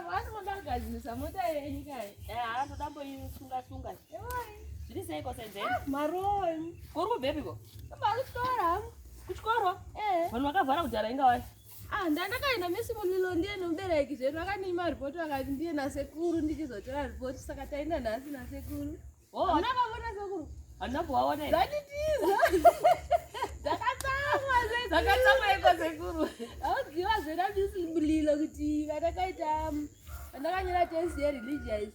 Asi moda kugadzirisa mota yenyu kai? Eh, haa ndoda mboisunga sunga. Zviri seiko senzeni? Ah, Maroni. Kuri kubvepiko? Baba kuchikoro hangu. Kuchikoro? Eh. Vanhu vakavhara kudhara inga wani. Ah, ndandakaenda misi mulilo ndiye nomubereki zvedu vakandima ripoti vakati ndiye nasekuru ndichizotora ripoti saka taenda nhasi nasekuru. Oh, Hamuna vavona sekuru? handina kuvaona here? Dzanditiza. Dzakatsamwa sekuru. Dzakatsamwa iko sekuru. Auziva zvena misi mulilo kuti vandakaita vandakanyora test yereligious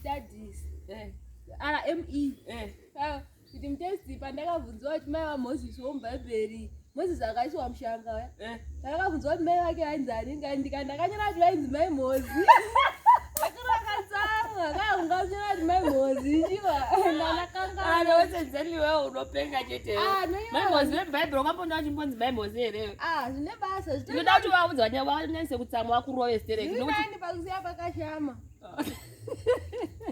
studies Eh, RME. eh. Ah, kuti mutesti pandakabvunziwa kuti mai vaMoses womubhaibheri Moses akaiswa mushanga uya Eh. ndakabvunziwa kuti mai vake vainzi ani ndika ndakanyora kuti vainzi mai Mozi akuru akatsamwa kaya unganyora kuti mai Mozi chiwa ndandakangana Ana wesenzeni iwewe unopenga chete. Ah, no, Mai Mozi vebhaibheri wakambonda vachimbonzi mai Mozi here? ah zvine basa Ndinoda kuti vaudze vanya vanyanyise kutsamwa vakurove stereki. zviri Nokuti nani pakusiya pakashama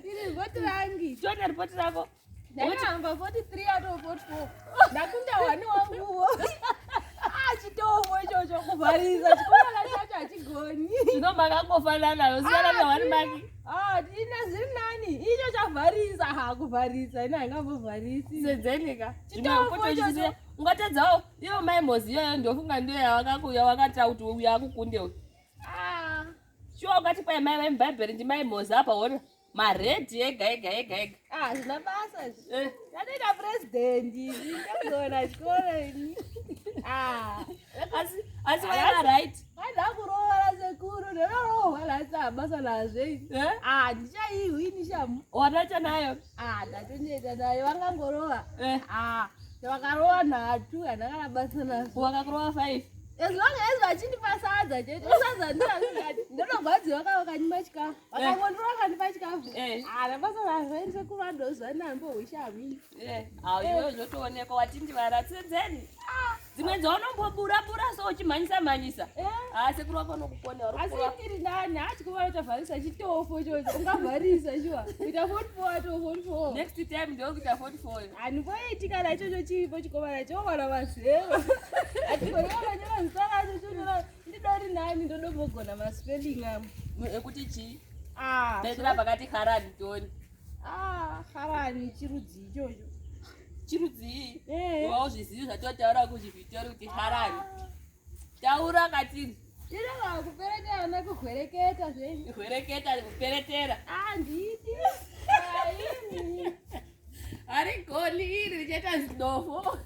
iri ripoti rangi tione ripoti rako. ndakahamba 43 out of 44 ndakunda wani wanguwo ah chitomo ichocho kuvharisa chikomana chacho hachigoni Zvino makangofanana yosiyana nehwani maki. Ah, ina zviri nani icho chavharisa ha kuvharisa ina haingambovharisi Senzeni ka. Chitofu ichocho. Ungatadzawo iyo mai Mozi iyoyo ndofunga ndiyo yawakakuya wakatira kuti uyu akukunde uyu. Ah, Shuwa ungati kwai mai vemubhaibheri ndimai Mozi apa wona maredhi ega ega ega ega. ah zvina basa izvi Eh. ndatoita purezidendi ndagona chikoro ini Ah, Asi asi waiva right. aida kuroora sekuru ndinorohwa nhasi habasa nazvo ini Eh? Ah, ndichaihwi ini shamu Wanacha nayo. Ah, ndatoneta nayo vangangorova Eh. Ah, vakarova nhatu handina kana basa nazvo Wakakurova 5. As long as vachindipa sadza chete sadza ndinazingati ndinogwadziwa ka vakanyima chikafu vakangondira vakandipa chikafu Eh. hana basa nazvo ini sekuru vandoziva ndambohwishami Eh, awo iwewe zvotoonekwa watindivara tsenzeni. Dzimwe dzaunombobura bura so uchimhanyisa mhanyisa. Ah, sekuru wako anokuponera uri asi kurova. ndiri nani hachikumana chavharisa chitofo ichocho ungavharisa shuwa kuita 44 ato 44 Next time ndokuita 44. handimboiti kana ichocho chiripo chikomana chowana mazero atigoni vakanyora zita racho chonyora ndidori nani ndodombogona maspelling amo Ekuti chii? Ah, Taitira pakati harani toni. ah, harani chirudzi ichocho Chirudzii? Eh. Wauzvizivi zvatotaura kuzvivhitori kuti harani. Taura katiri. Ndinogona kuperetera nekuhwereketa zvenyu. Hwereketa kuperetera. Ah, ndidi. Aini. Harigoni iri richaita zidofo.